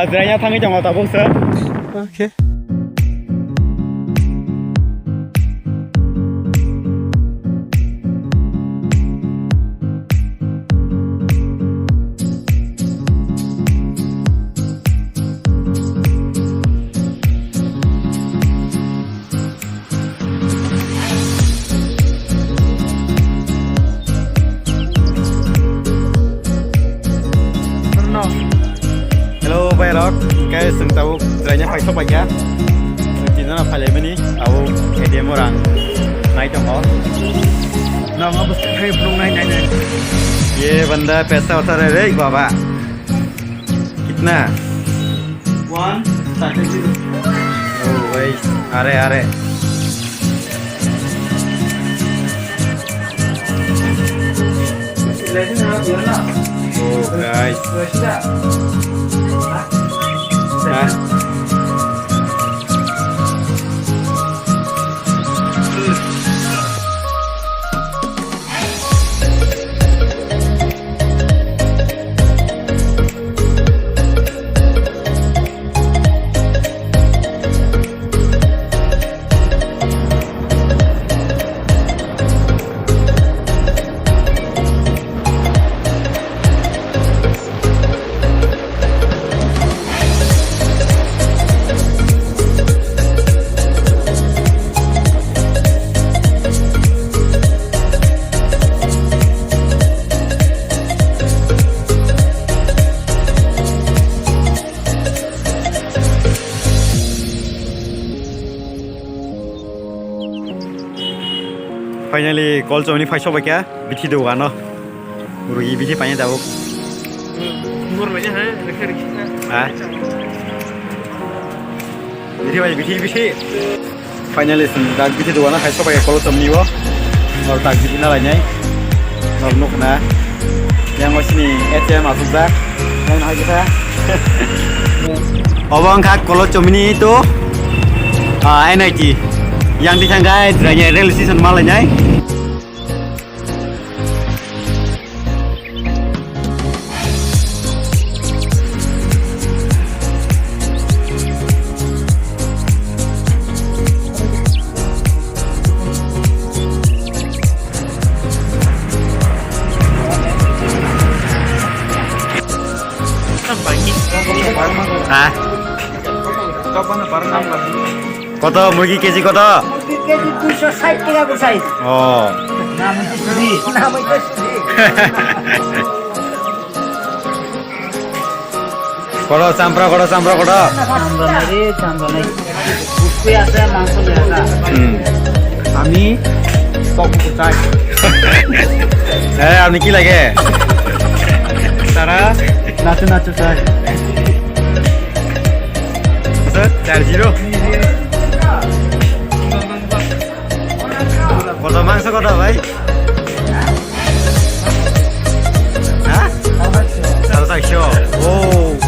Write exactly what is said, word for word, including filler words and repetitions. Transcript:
Jwraina thangwi tongo tabuk se. Okay. Hello, bhai rok, guys, chwng tabuk jwraina phai sok paikha. Chwng tinjana phailaimani, tabuk A T M o rang nai tongo. Nang abo se khai phunuk nai nai nai. Ye banda paisa utha raha hai re baba. Kitna? One, thirty-two. Oh, bhai, are, are. Oh, guys. Ah. Finally, Kolchomni phai sok bai kha, bithi dogano. Rugi bithi paina tabuk. Mor bai ha, rekha rekha. Ha? Bithi bai, bithi, bithi. Finally, chwng dak bithi dogano phai sok bai kha Kolchomni o. Nor dak bithi na lainai. Nor nukna. Yang o sini A T M asukjak. Yang hai kisa. Obo wngkha Kolchomni to, ah, N I T. Yang di thangkai, jwraini rail station ma lainai. Ha? Koto murgi K G koto? Murgi K G duiso sait taka bwsai. Oh. Namai sudi. Namai sudi. Koto champra, koto champra, koto. Champra nai re, champra nai. Buskui ase, mangso le ase. Hmm. Ami pok buku chai. Eh, apni ki lage? Tara? Nacho, nacho chai. Sir, char zero. Koto mangso koto, bhai? Ha? Saro chakso. Oh.